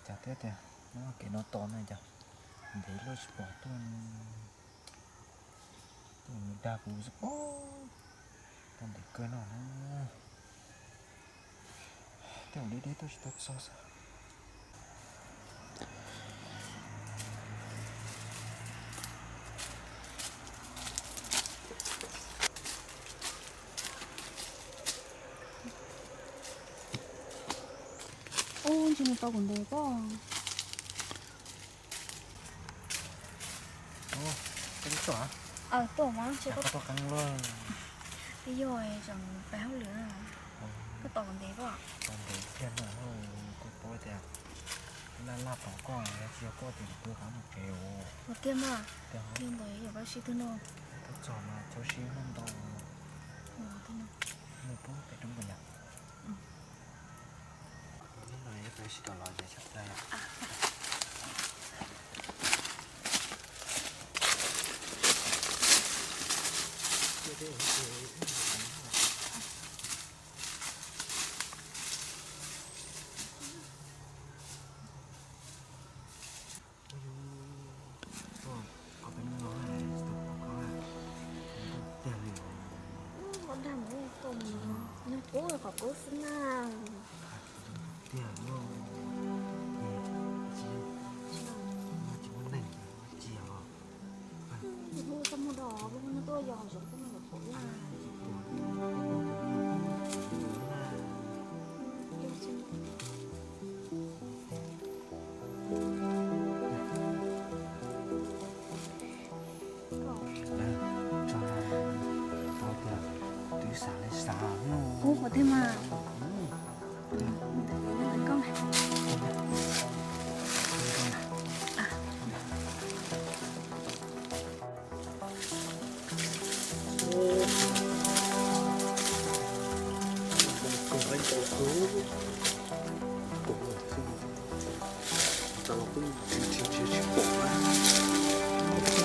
Cas thiab tias nyob kev no tos na cas ntev luaj tsis pom tuaj, tuaj mus dag kuv xwb pob. Tau ntev kawg no na. Tej zaum deb deb tuaj tsis tau txog xwb. Ub, ntshe nws tos kuv ntev pob. Tuaj mas, twb yog tseem pais hauj lwm na. Koj tos kuv ntev pob. Tos ntev kiag no, koj paub tias laj laj tos koj, yog tsis yog koj ces kuv twb qab mus tsev os. Ua kiag mas, yog ntawd yog koj sib twg no. Tuaj txog mas txhob sib hnub ntau. Mus pub pem roob puas yog? Hnub no peb sib tau los ces tshaj plaws. Tiag li. Qhov dag mus qhov qub xwb na. Tiag li. Tsis muaj neeg cia os. Hu txaj muag do, hu no tuaj yos, zoo txaj muag do pom na. Ub, qhov twg mas.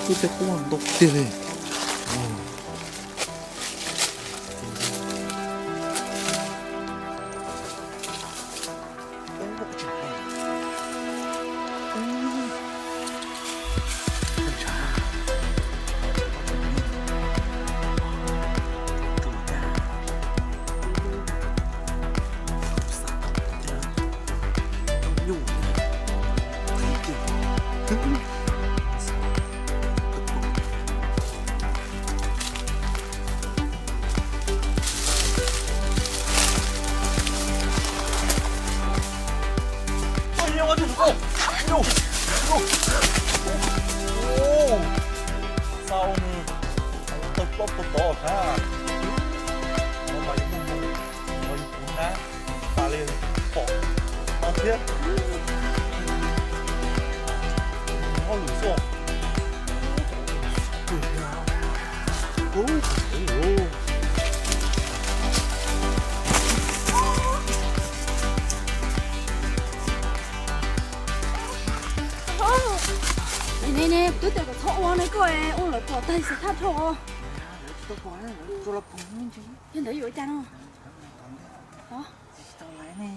Twb tej quaj ntau tiag li. Xau nws tawg plaub tawg tod thiab. Ua mas yus muaj hmoo, ua yus kuv nab tas li pom no thiab. Hauj lwm xwb. Ne ne, twb tias kom txhob ua ne koj ua lawv pom tag xav thaj dhau. Yog ntawd yuav ua cas no? Tsis tau laiv ne.